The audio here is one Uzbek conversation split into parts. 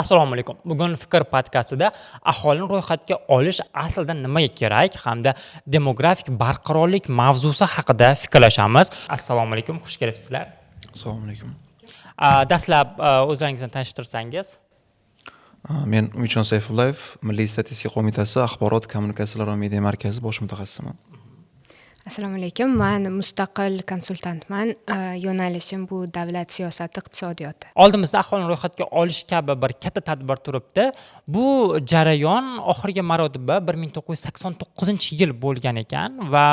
Assalomu alaykum. Bugun Fikr podkastida aholini ro'yxatga olish aslida nimaga kerak hamda demografik barqarorlik mavzusi haqida fikrlashamiz. Assalomu alaykum, xush kelibsizlar. Assalomu alaykum. Dastlab o'zlaringizni tanishtirsangiz. Men Umidjon Sayfullayev, Milliy statistika qo'mitasi axborot, kommunikatsiyalar va media markazi bosh mutaxassisiman. Assalomu alaykum, man mustaqil konsultantman. Yo'nalishim bu davlat siyosati, iqtisodiyoti. Oldimizda aholini ro'yxatga olish kabi bir katta tadbir turibdi. Bu jarayon oxirgi marotaba 1989-yil bo'lgan ekan va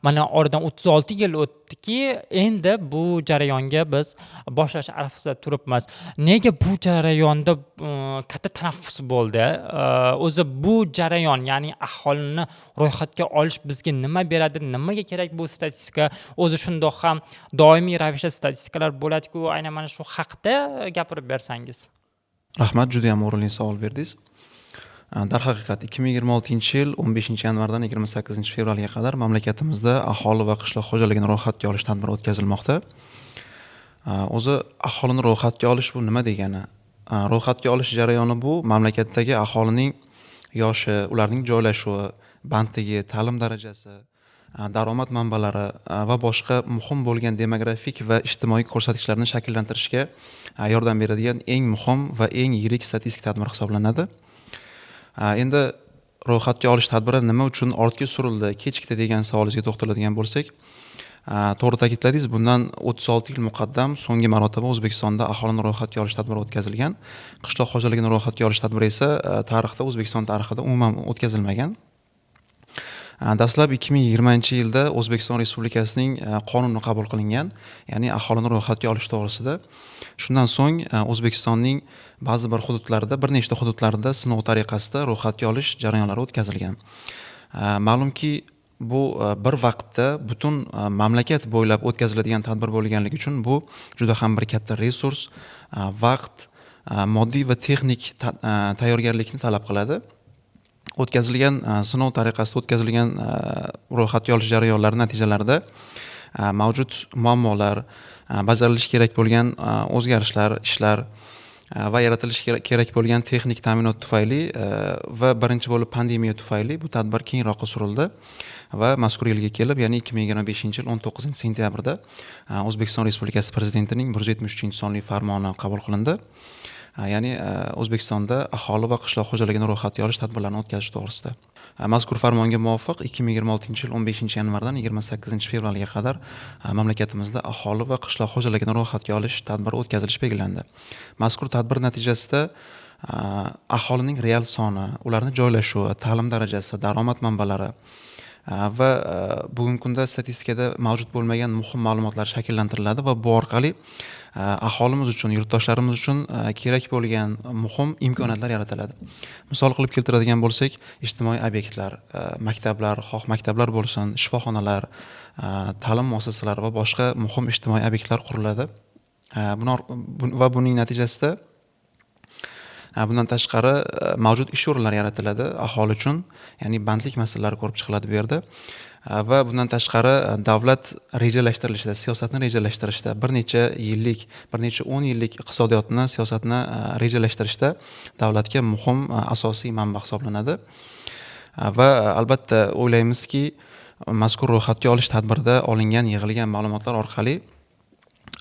mana oradan 36 yil o'tdiki, endi bu jarayonga biz boshlash arafasida turibmiz. Nega bu jarayonda katta tanaffus bo'ldi? O'zi bu jarayon, ya'ni aholini ro'yxatga olish bizga nima beradi, nimaga kerak bu statistika? O'zi shundoq ham doimiy ravishda statistikalar bo'ladiku, aynan mana shu haqda gapirib bersangiz. Rahmat, juda ham o'rinli savol berdingiz. Darhaqiqat, 2026-yil 15-yanvardan 28-fevralga qadar mamlakatimizda aholi va qishloq xo'jaligini ro'yxatga olish tadbiri o'tkazilmoqda. O'zi aholini ro'yxatga olish bu nima degani? Ro'yxatga olish jarayoni bu mamlakatdagi aholining yoshi, ularning joylashuvi, bandligi, ta'lim darajasi, daromad manbalari va boshqa muhim bo'lgan demografik va ijtimoiy ko'rsatkichlarni shakllantirishga yordam beradigan eng muhim va eng yirik statistik tadbir hisoblanadi. Endi ro'yxatga olish tadbiri nima uchun ortga surildi, kechikdi degan savolingizga to'xtaladigan bo'lsak, to'g'ri ta'kidladingiz, bundan 36 yil muqaddam so'nggi marotaba O'zbekistonda aholini ro'yxatga olish tadbiri o'tkazilgan. Qishloq xo'jaligini ro'yxatga olish tadbiri esa tarixda, O'zbekiston tarixida umuman o'tkazilmagan. Dastlab 2020-yilda O'zbekiston Respublikasining qonuni qabul qilingan, ya'ni aholini ro'yxatga olish to'g'risida. Shundan so'ng O'zbekistonning ba'zi bir hududlarida, bir nechta hududlarida sinov tariqasida ro'yxatga olish jarayonlari o'tkazilgan. Ma'lumki, bu bir vaqtda butun mamlakat bo'ylab o'tkaziladigan tadbir bo'lganligi uchun bu juda ham bir katta resurs, vaqt, moddiy va texnik tayyorgarlikni talab qiladi. O'tkazilgan sinov tariqasida o'tkazilgan ro'yxatga olish jarayonlari natijalarida mavjud muammolar, bajarilishi kerak bo'lgan o'zgarishlar, ishlar va yaratilishi kerak bo'lgan texnik ta'minot tufayli va birinchi bo'lib pandemiya tufayli bu tadbir keyinroqqa surildi va mazkur yilga kelib, ya'ni 2025-yil 19-sentyabrda O'zbekiston Respublikasi Prezidentining 173-sonli farmoni qabul qilindi. Ya'ni O'zbekistonda aholi va qishloq xo'jaligini ro'yxatga olish tadbirlarini o'tkazish to'g'risida. Mazkur farmonga muvofiq 2026-yil 15-yanvardan 28-fevralga qadar mamlakatimizda aholi va qishloq xo'jaligini ro'yxatga olish tadbiri o'tkazilishi belgilandi. Mazkur tadbir natijasida aholining real soni, ularni joylashuvi, ta'lim darajasi, daromad manbalari va bugungi kunda statistikada mavjud bo'lmagan muhim ma'lumotlar shakllantiriladi va bu orqali aholimiz uchun, yurtdoshlarimiz uchun kerak bo'lgan muhim imkoniyatlar yaratiladi. Misol qilib keltiradigan bo'lsak, ijtimoiy obyektlar, maktablar, xoh maktablar bo'lsin, shifoxonalar, ta'lim muassasalari va boshqa muhim ijtimoiy obyektlar quriladi. Va buning natijasida, bundan tashqari, mavjud ish o'rinlari yaratiladi aholi uchun, ya'ni bandlik masalalari ko'rib chiqiladi bu yerda. Va bundan tashqari, davlat rejalashtirilishida, siyosatni rejalashtirishda, bir necha yillik, bir necha o'n yillik iqtisodiyotni, siyosatni rejalashtirishda davlatga muhim asosiy manba hisoblanadi. Va albatta o'ylaymizki, mazkur ro'yxatga olish tadbirida olingan, yig'ilgan ma'lumotlar orqali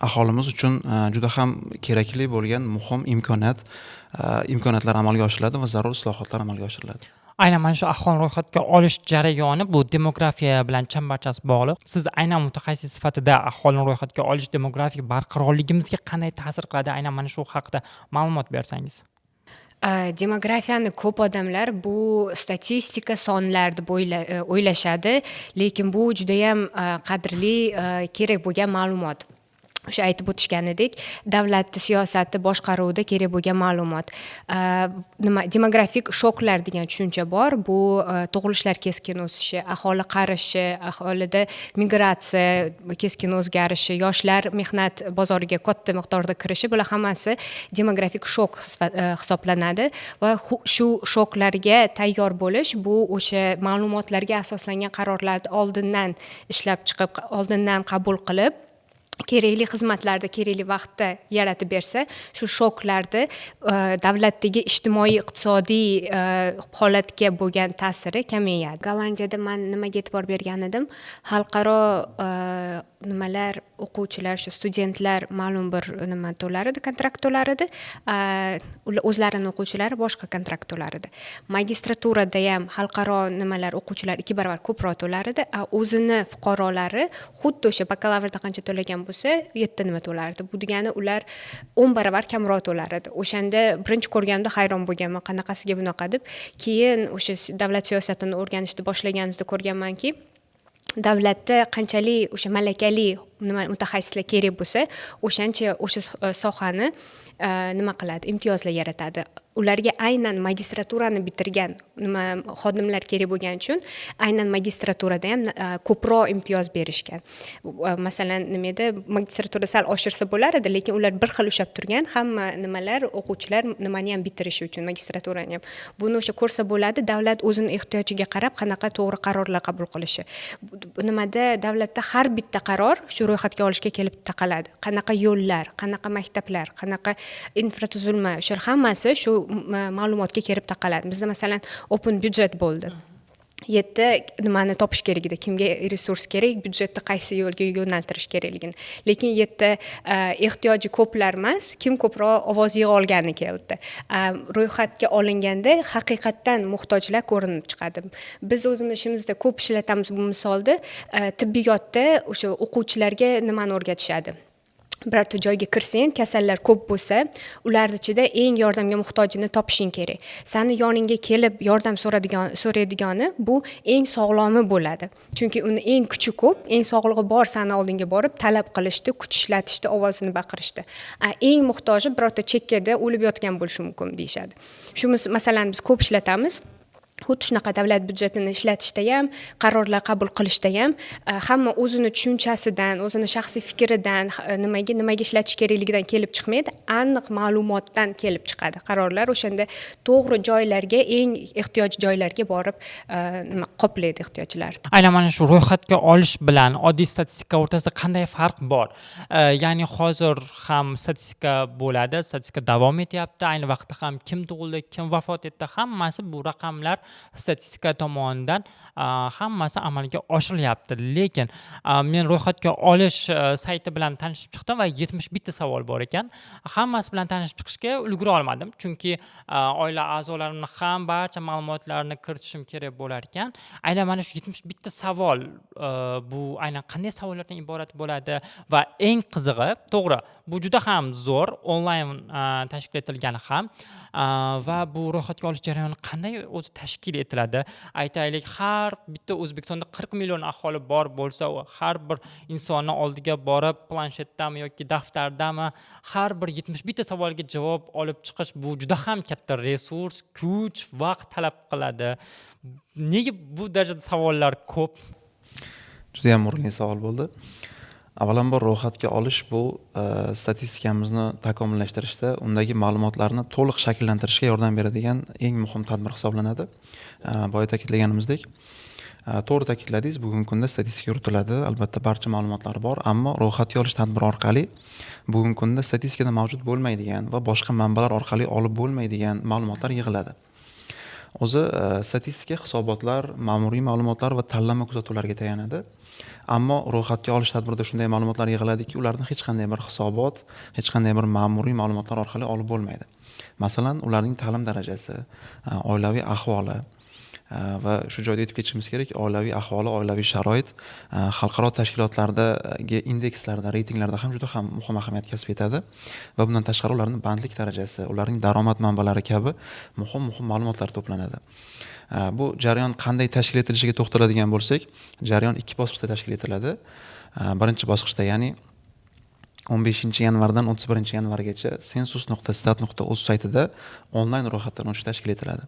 aholimiz uchun juda ham kerakli bo'lgan muhim imkoniyatlar amalga oshiriladi va zarur islohotlar amalga oshiriladi. Aynan mana shu aholini ro'yxatga olish jarayoni bu demografiya bilan chambarchas bog'liq. Siz aynan mutaxassis sifatida aholini ro'yxatga olish demografik barqarorligimizga qanday ta'sir qiladi, aynan mana shu haqida ma'lumot bersangiz. Demografiyani ko'p odamlar bu statistika, sonlar deb o'ylashadi, lekin bu judayam qadrli, kerak bo'lgan ma'lumot. O'sha aytib o'tishganidek, davlat siyosati boshqaruvida kerak bo'lgan ma'lumot. Nima, demografik shoklar degan tushuncha bor. Bu tug'ilishlar keskin o'sishi, aholi qarishi, aholida migratsiya keskin o'zgarishi, yoshlar mehnat bozoriga katta miqdorda kirishi, bular hammasi demografik shok hisoblanadi va shu shoklarga tayyor bo'lish bu o'sha ma'lumotlarga asoslangan qarorlarni oldindan ishlab chiqib, oldindan qabul qilib Kerakli xizmatlarni kerakli vaqtda yaratib bersa, shu shoklarni davlatdagi ijtimoiy, iqtisodiy holatga bo'lgan ta'siri kamayadi. Gollandiyada man nimaga e'tibor bergan edim? Xalqaro nimalar, o'quvchilar, shu studentlar ma'lum bir nima to'lar edi, kontrakt to'lar edi. Ular o'zlarini o'quvchilari boshqa kontrakt to'lar edi. Magistraturada ham xalqaro nimalar, o'quvchilar 2 barobar ko'proq to'lar edi, a o'zini fuqarolari xuddi o'sha bakalavrda qancha to'lagan bo'lsa, u yerda nima to'lardi. Bu degani, ular 10 baravar kamroq to'lar edi. O'shanda birinchi ko'rganimda hayron bo'lganman, qanaqasiga bunaqa deb. Keyin o'sha davlat siyosatini o'rganishni boshlaganimizda ko'rganmanki, davlatda qanchalik o'sha malakali nima, mutaxassislar kerak bo'lsa, o'shancha o'sha sohani nima qiladi, imtiyozlar yaratadi ularga. Aynan magistraturani bitirgan nima, xodimlar kerak bo'lgani uchun aynan magistraturada ham ko'proq imtiyoz berishgan. Masalan, nima edi, magistratura sal oshirsa bo'lar edi, lekin ular bir xil ushlab turgan hamma nimalar, o'quvchilar nimani ham bitirishi uchun, magistraturani ham. Buni o'sha ko'rsa bo'ladi, davlat o'zini ehtiyojiga qarab qanaqa to'g'ri qarorlar qabul qilishi. Nimada, davlatda har bitta qaror shu ro'yxatga olishga kelib taqaladi. Qanaqa yo'llar, qanaqa maktablar, qanaqa infratuzilma, o'shalar hammasi shu ma'lumotga kelib taqaladi. Bizda, masalan, open budget bo'ldi. Yerda nimani topish kerak edi, kimga resurs kerak, byudjetni qaysi yo'lga yo'naltirish kerakligini. Lekin yerda ehtiyoji ko'plar emas, kim ko'proq ovoz yig'a olgani keldi. Ro'yxatga olinganda haqiqatdan muhtojlar ko'rinib chiqadi. Biz o'zimiz ishimizda ko'p ishlatamiz bu misolni. Tibbiyotda o'sha o'quvchilarga nimani o'rgatishadi? Birorta joyga kirsang, kasallar ko'p bo'lsa, ularni ichida eng yordamga muhtojini topishing kerak. Sani yoningga kelib yordam so'raydigani bu eng sog'lomi bo'ladi, chunki uni eng kuchi ko'p, eng sog'lig'i bor. Sani oldingga borib talab qilishdi, kuch ishlatishdi, ovozini baqirishdi. A eng muhtoji birorta chekkada o'lib yotgan bo'lishi mumkin, deyishadi. Shu masalani biz ko'p ishlatamiz. Xuddi shunaqa davlat byudjetini ishlatishda ham, qarorlar qabul qilishda ham hamma o'zini tushunchasidan, o'zini shaxsiy fikridan, nimaga ishlatish kerakligidan kelib chiqmaydi, aniq ma'lumotdan kelib chiqadi qarorlar. O'shanda to'g'ri joylarga, eng ehtiyoj joylarga borib nima, qoplaydi ehtiyojlarni. Aynan mana shu ro'yxatga olish bilan oddiy statistika o'rtasida qanday farq bor? Ya'ni hozir ham statistika bo'ladi, statistika davom etyapti. Ayni vaqtda ham kim tug'ildi, kim vafot etdi, hammasi bu raqamlar statistika tomonidan hammasi amalga oshirilyapti. Lekin men ro'yxatga olish sayti bilan tanishib chiqdim va 71 ta savol bor ekan. Hammasi bilan tanishib chiqishga ulgura olmadim, chunki oila a'zolarimni ham barcha ma'lumotlarini kiritishim kerak bo'lar ekan. Aynan mana shu 71 ta savol bu aynan qanday savollardan iborat bo'ladi? Va eng qizig'i, to'g'ri, bu juda ham zo'r onlayn tashkil etilgani ham va bu ro'yxatga olish jarayoni qanday o'zi tashkil etiladi? Aytaylik, har bitta O'zbekistonda 40 million aholi bor bo'lsa, u har bir insonni oldiga borib, planshetdami yoki daftardami, har bir 71 ta savolga javob olib chiqish, bu juda ham katta resurs, kuch, vaqt talab qiladi. Nega bu darajada savollar ko'p? Judayam o'rinli savol bo'ldi. Avvalambor, ro'yxatga olish bu statistikamizni takomillashtirishda, undagi ma'lumotlarni to'liq shakllantirishga yordam beradigan eng muhim tadbir hisoblanadi. Boya ta'kidlaganimizdek, to'g'ri ta'kidladingiz, bugungi kunda statistika yuritiladi, albatta, barcha ma'lumotlar bor, ammo ro'yxatga olish tadbiri orqali bugungi kunda statistikada mavjud bo'lmaydigan va boshqa manbalar orqali olib bo'lmaydigan ma'lumotlar yig'iladi. O'zi statistika hisobotlar, ma'muriy ma'lumotlar va tanlama kuzatuvlarga tayanadi, ammo ro'yxatga olish tadbirida shunday ma'lumotlar yig'iladiki, ularni hech qanday bir hisobot, hech qanday bir ma'muriy ma'lumotlar orqali olib bo'lmaydi. Masalan, ularning ta'lim darajasi, oilaviy ahvoli. Va shu joyda aytib ketishimiz kerak, oilaviy ahvoli, oilaviy sharoit xalqaro tashkilotlardagi indekslarda, reytinglarda ham juda ham muhim ahamiyat kasb etadi. Va bundan tashqari, ularning bandlik darajasi, ularning daromad manbalari kabi muhim muhim ma'lumotlar to'planadi. Bu jarayon qanday tashkil etilishiga to'xtaladigan bo'lsak, jarayon ikki bosqichda tashkil etiladi. Birinchi bosqichda, ya'ni 15-yanvardan 31-yanvargacha census.stat.uz saytida onlayn ro'yxatdan o'tish tashkil etiladi.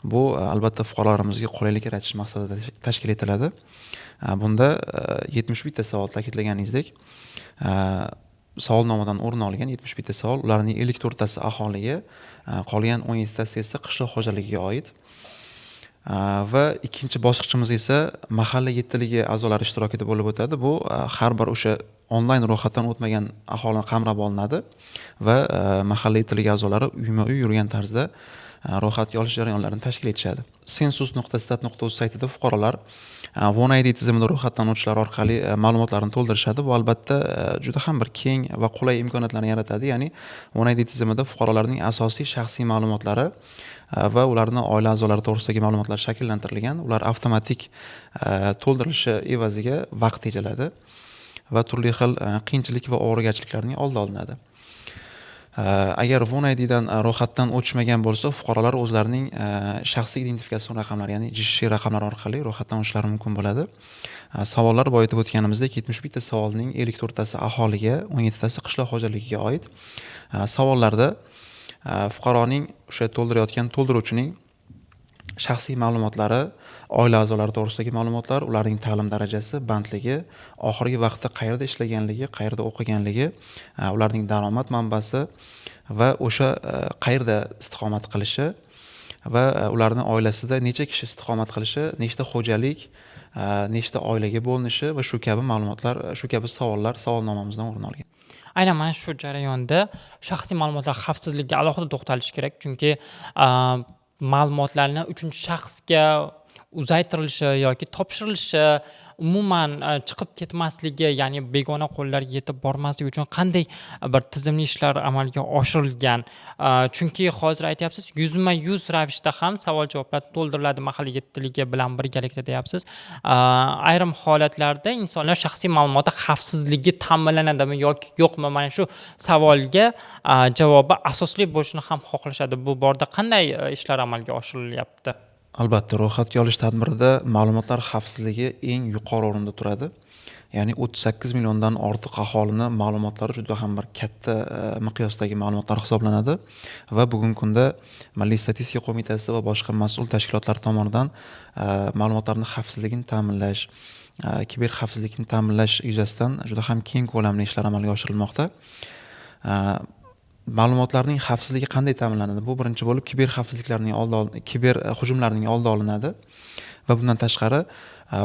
Bu albatta fuqarolarimizga qulaylik yaratish maqsadida tashkil etiladi. Bunda 71 ta savol, ta'kidlaganingizdek, savolnomadan o'rin olgan 71 ta savol, ularning 54 tasi aholiga, qolgan 17 tasi esa qishloq xo'jaligiga oid. Va ikkinchi bosqichimiz esa mahalla yettiligi a'zolari ishtirokida bo'lib o'tadi. Bu har bir o'sha onlayn ro'yxatdan o'tmagan aholi qamrab olinadi va mahalla yetiligi a'zolari uyma-uy yurgan tarzda ro'yxatga olish jarayonlarini tashkil etishadi. Census.stat.uz saytida fuqarolar OneID tizimida ro'yxatdan o'tishlari orqali ma'lumotlarni to'ldirishadi. Bu albatta juda ham bir keng va qulay imkoniyatlarni yaratadi. Ya'ni OneID tizimida fuqarolarning asosiy shaxsiy ma'lumotlari va ularni oila a'zolari to'g'risidagi ma'lumotlar shakllantirilgan. Ular avtomatik to'ldirilishi evaziga vaqt tejaladi va turli xil qiyinchilik va ovoragarchiliklarning oldi olinadi. Agar OneIDdan ro'yxatdan o'tishmagan bo'lsa, fuqarolar o'zlarining shaxsiy identifikatsion raqamlari, ya'ni GSH raqamlari orqali ro'yxatdan o'tishlari mumkin bo'ladi. Savollar boya aytib o'tganimizdek 71 ta savolning 54 tasi aholiga, 17 tasi qishloq xo'jaligiga oid. Savollarda fuqaroning o'sha to'ldirayotgan to'ldiruvchining shaxsiy ma'lumotlari, oila a'zolari to'g'risidagi ma'lumotlar, ularning ta'lim darajasi, bandligi, oxirgi vaqtda qayerda ishlaganligi, qayerda o'qiganligi, ularning daromad manbasi va o'sha qayerda istiqomat qilishi va ularning oilasida necha kishi istiqomat qilishi, nechta xo'jalik, nechta oilaga bo'linishi va shu kabi ma'lumotlar, shu kabi savollar savolnomamizdan o'rin olgan. Aynan mana shu jarayonda shaxsiy ma'lumotlar xavfsizligiga alohida to'xtalish kerak, chunki ma'lumotlarni uchinchi shaxsga uzaytirilishi yoki topshirilishi, umuman chiqib ketmasligi, ya'ni begona qo'llarga yetib bormasligi uchun qanday bir tizimli ishlar amalga oshirilgan? Chunki hozir aytyapsiz, yuzma-yuz ravishda ham savol-javoblar to'ldiriladi mahalla yettiligi bilan birgalikda deyapsiz. Ayrim holatlarda insonlar shaxsiy ma'lumoti xavfsizligi ta'minlanadimi yoki yo'qmi, mana shu savolga javobi asosli bo'lishini ham xohlashadi. Bu borada qanday ishlar amalga oshirilyapti? Albatta, ro'yxatga olish tadbirida ma'lumotlar xavfsizligi eng yuqori o'rinda turadi. Ya'ni 38 milliondan ortiq aholini ma'lumotlari juda ham bir katta miqyosdagi ma'lumotlar hisoblanadi va bugungi kunda Milliy statistika qo'mitasi va boshqa mas'ul tashkilotlar tomonidan ma'lumotlarning xavfsizligini ta'minlash, kiber xavfsizlikni ta'minlash yuzasidan juda ham keng ko'lamli ishlar amalga oshirilmoqda. Ma'lumotlarning xavfsizligi qanday ta'minlanadi? Bu birinchi bo'lib kiber xavfsizliklarning oldi, kiber hujumlarning oldi olinadi va bundan tashqari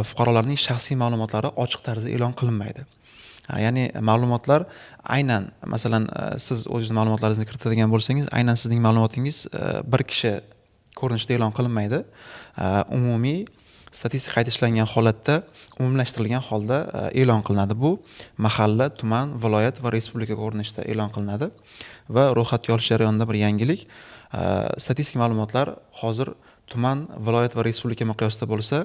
fuqarolarning shaxsiy ma'lumotlari ochiq tarzda e'lon qilinmaydi. Ya'ni ma'lumotlar aynan, masalan, siz o'zingiz ma'lumotlaringizni kiritadigan bo'lsangiz, aynan sizning ma'lumotingiz bir kishi ko'rinishida e'lon qilinmaydi. Umumiy statistik qayta ishlangan holatda, umumlashtirilgan holda e'lon qilinadi. Bu mahalla, tuman, viloyat va respublika ko'rinishida e'lon qilinadi va ro'yxatga olish jarayonida bir yangilik, statistik ma'lumotlar hozir tuman, viloyat va respublika miqyosida bo'lsa,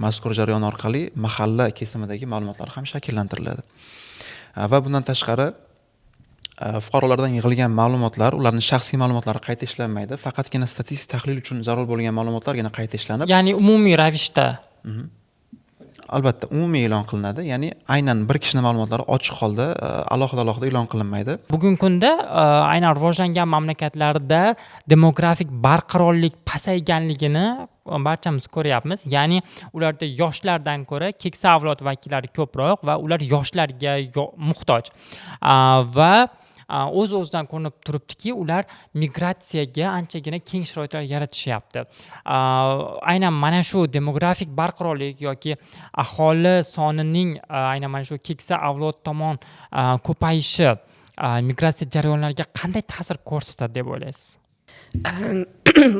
mazkur jarayon orqali mahalla kesimidagi ma'lumotlar ham shakllantiriladi. Va bundan tashqari fuqarolardan yig'ilgan ma'lumotlar, ularning shaxsiy ma'lumotlari qayta ishlanmaydi. Faqatgina statistik tahlil uchun zarur bo'lgan ma'lumotlargina qayta ishlanib, ya'ni umumiy ravishda. Albatta, umumiy e'lon qilinadi. Ya'ni aynan bir kishining ma'lumotlari ochiq holda alohida-alohida e'lon qilinmaydi. Bugungi kunda aynan rivojlangan mamlakatlarda demografik barqarorlik pasayganligini barchamiz ko'ryapmiz. Ya'ni ularda yoshlardan ko'ra keksa avlod vakillari ko'proq va ular yoshlarga muhtoj. Va o'z-o'zidan ko'rinib turibdiki, ular migratsiyaga anchagina keng sharoitlar yaratishyapti. Aynan mana shu demografik barqarorlik yoki aholi sonining aynan mana shu keksa avlod tomon ko'payishi migratsiya jarayonlariga qanday ta'sir ko'rsatadi deb o'ylaysiz?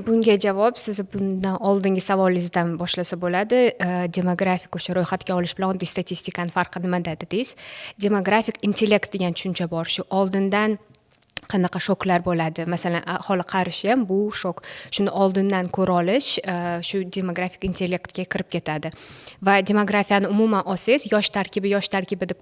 Bunga javob siz bundan oldingi savolingizdan boshlasa bo'ladi. Demografik o'sha ro'yxatga olish bilan oddiy statistikani farqi nimada dedingiz. Demografik intellekt degan tushuncha bor. Shu oldindan qanaqa shoklar bo'ladi, masalan, aholi qarishi ham bu shok, shuni oldindan ko'ra olish shu demografik intellektga kirib ketadi. Va demografiyani umuman olsangiz, yosh tarkibi, yosh tarkibi deb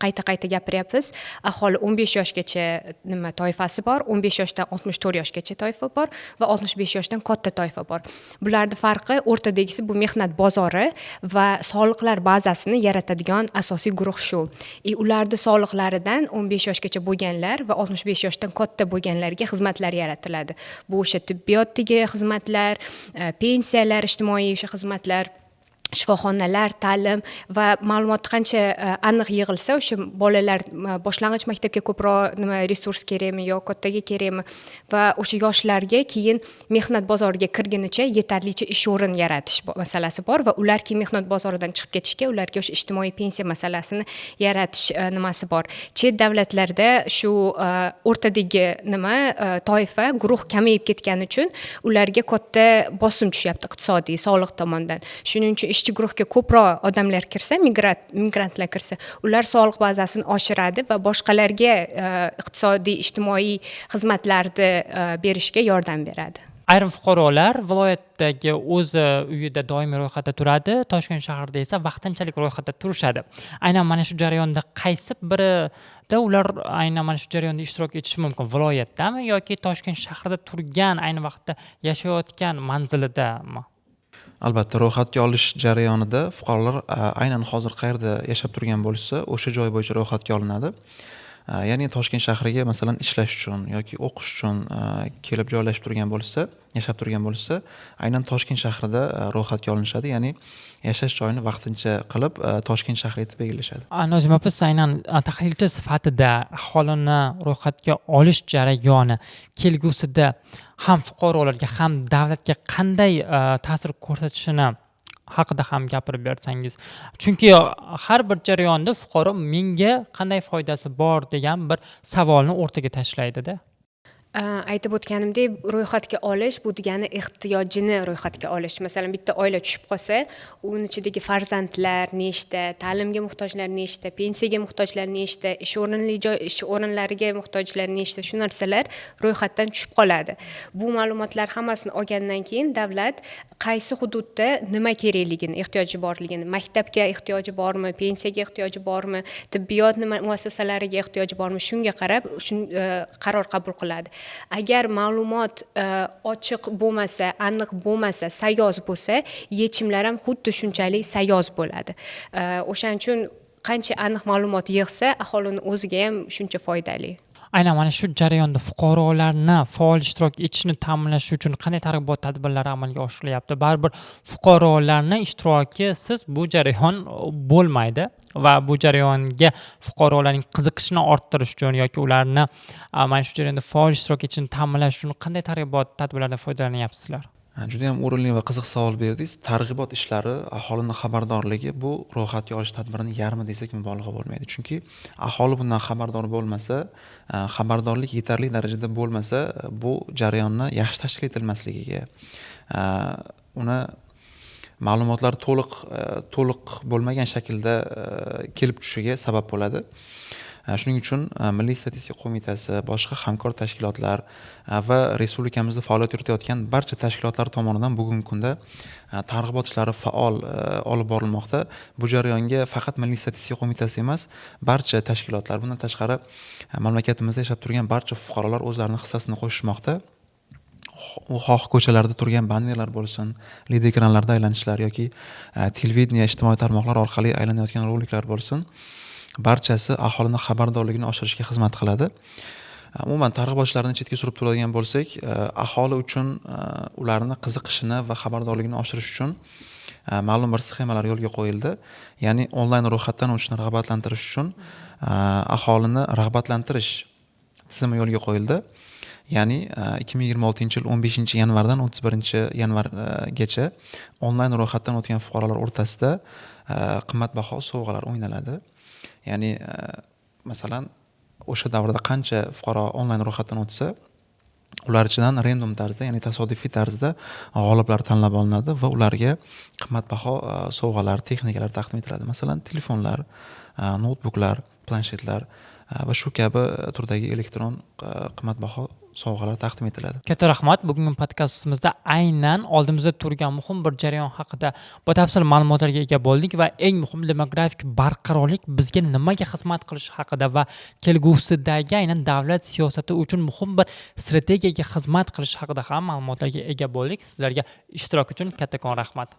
qayta qayta gapiryapmiz. Aholi 15 yoshgacha nima toifasi bor, 15 yoshdan 64 yoshgacha toifa bor va 65 yoshdan katta toifa bor. Bularni farqi, o'rtadagisi bu mehnat bozori va soliqlar bazasini yaratadigan asosiy guruh shu. И ularni soliqlaridan 15 yoshgacha bo'lganlar va 65 yoshdan katta bo'lganlarga xizmatlar yaratiladi. Bu o'sha tibbiyotdagi xizmatlar, pensiyalar, ijtimoiy o'sha xizmatlar. Shifoxonalar, ta'lim va ma'lumot qancha aniq yig'ilsa, o'sha bolalar boshlang'ich maktabga ko'proq nima resurs kerakmi yo kattaga kerakmi va o'sha yoshlarga keyin mehnat bozoriga kirgunicha yetarlicha ish o'rin yaratish masalasi bor va ular keyin mehnat bozoridan chiqib ketishga, ularga o'sha ijtimoiy pensiya masalasini yaratish nimasi bor. Chet davlatlarda shu o'rtadagi nima toifa, guruh kamayib ketgani uchun ularga katta bosim tushyapti iqtisodiy, soliq tomondan. Shuning uchun ishchi guruhga ko'proq odamlar kirsa, migrantlar kirsa, ular soliq bazasini oshiradi va boshqalarga iqtisodiy, ijtimoiy xizmatlarni berishga yordam beradi. Ayrim fuqarolar viloyatdagi o'zi uyida doimiy ro'yxatda turadi, Toshkent shahrida esa vaqtinchalik ro'yxatda turishadi. Aynan mana shu jarayonda qaysi birida ular aynan mana shu jarayonda ishtirok etishi mumkin? Viloyatdami yoki Toshkent shahrida turgan, ayni vaqtda yashayotgan manzilidami? Albatta, ro'yxatga olish jarayonida fuqarolar aynan hozir qayerda yashab turgan bo'lishsa, o'sha joy bo'yicha ro'yxatga olinadi. Ya'ni Toshkent shahriga, masalan, ishlash uchun yoki o'qish uchun kelib joylashib turgan bo'lishsa, yashab turgan bo'lishsa, aynan Toshkent shahrida ro'yxatga olinishadi, ya'ni yashash joyini vaqtincha qilib Toshkent shahri etib belgilashadi. Nozima opa, siz aynan tahlilchi sifatida aholini ro'yxatga olish jarayoni kelgusida ham fuqarolarga, ham davlatga qanday ta'sir ko'rsatishini haqida ham gapirib bersangiz. Chunki har bir jarayonda fuqaro menga qanday foydasi bor degan bir savolni o'rtaga tashlaydida. Aytib o'tganimdek, ro'yxatga olish bu degani ehtiyojini ro'yxatga olish. Masalan, bitta oila tushib qolsa, uni ichidagi farzandlar nechta, ta'limga muhtojlar nechta, pensiyaga muhtojlar nechta, ish o'rinli joy, ish o'rinlariga muhtojlar nechta, shu narsalar ro'yxatdan tushib qoladi. Bu ma'lumotlar hammasini olgandan keyin davlat qaysi hududda nima kerakligini, ehtiyoji borligini, maktabga ehtiyoji bormi, pensiyaga ehtiyoji bormi, tibbiyot nima muassasalariga ehtiyoji bormi, shunga qarab qaror qabul qiladi. Agar ma'lumot ochiq bo'lmasa, aniq bo'lmasa, sayoz bo'lsa, yechimlar ham xuddi shunchalik sayoz bo'ladi. O'shaning uchun qancha aniq ma'lumot yig'sa, aholini o'ziga ham shuncha foydali. Aynan mana shu jarayonda fuqarolarni faol ishtirok etishini ta'minlash uchun qanday targ'ibot tadbirlari amalga oshirilyapti? Baribir fuqarolarni ishtirokisiz bu jarayon bo'lmaydi va bu jarayonga fuqarolarning qiziqishini orttirish uchun yoki ularni mana shu jarayonda faol ishtirok etishini ta'minlash uchun qanday targ'ibot tadbirlaridan foydalanyapsizlar? Juda ham o'rinli va qiziq savol berdingiz. Targ'ibot ishlari, aholini xabardorligi bu ro'yxatga olish tadbirini yarmi desak mubolag'a bo'lmaydi. Chunki aholi bundan xabardor bo'lmasa, xabardorlik yetarli darajada bo'lmasa, bu jarayonni yaxshi tashkil etilmasligiga, uni ma'lumotlar to'liq bo'lmagan shaklda kelib tushishiga sabab bo'ladi. Shuning uchun Milliy statistika qo'mitasi, boshqa hamkor tashkilotlar va respublikamizda faoliyat yuritayotgan barcha tashkilotlar tomonidan bugungi kunda targ'ibot ishlari faol olib borilmoqda. Bu jarayonga faqat Milliy statistika qo'mitasi emas, barcha tashkilotlar, bundan tashqari mamlakatimizda yashab turgan barcha fuqarolar o'zlarini hissasini qo'shishmoqda. U xoh ko'chalarda turgan bannerlar bo'lsin, LED ekranlarda aylanishlar yoki televideniye, ijtimoiy tarmoqlar orqali aylanayotgan roliklar bo'lsin, barchasi aholini xabardorligini oshirishga xizmat qiladi. Umuman targ'ibot ishlarini chetga surib turadigan bo'lsak, aholi uchun ularni qiziqishini va xabardorligini oshirish uchun ma'lum bir sxemalar yo'lga qo'yildi. Ya'ni onlayn ro'yxatdan o'tishni rag'batlantirish uchun aholini rag'batlantirish tizimi yo'lga qo'yildi. Ya'ni 2026 yil 15 yanvardan 31 yanvargacha onlayn ro'yxatdan o'tgan fuqarolar o'rtasida qimmatbaho sovg'alar o'ynaladi. Ya'ni masalan, o'sha davrda qancha fuqaro onlayn ro'yxatdan o'tsa, ular ichidan random tarzda, ya'ni tasodifiy tarzda g'oliblar tanlab olinadi va ularga qimmatbaho sovg'alar, texnikalar taqdim etiladi. Masalan, telefonlar, noutbuklar, planshetlar va shu kabi turdagi elektron qimmatbaho sovg'alar taqdim etiladi. Katta rahmat. Bugungi podkastimizda aynan oldimizda turgan muhim bir jarayon haqida batafsil ma'lumotlarga ega bo'ldik va eng muhim demografik barqarorlik bizga nimaga xizmat qilishi haqida va kelgusidagi aynan davlat siyosati uchun muhim bir strategiyaga xizmat qilishi haqida ham ma'lumotlarga ega bo'ldik. Sizlarga ishtirok uchun kattakon rahmat.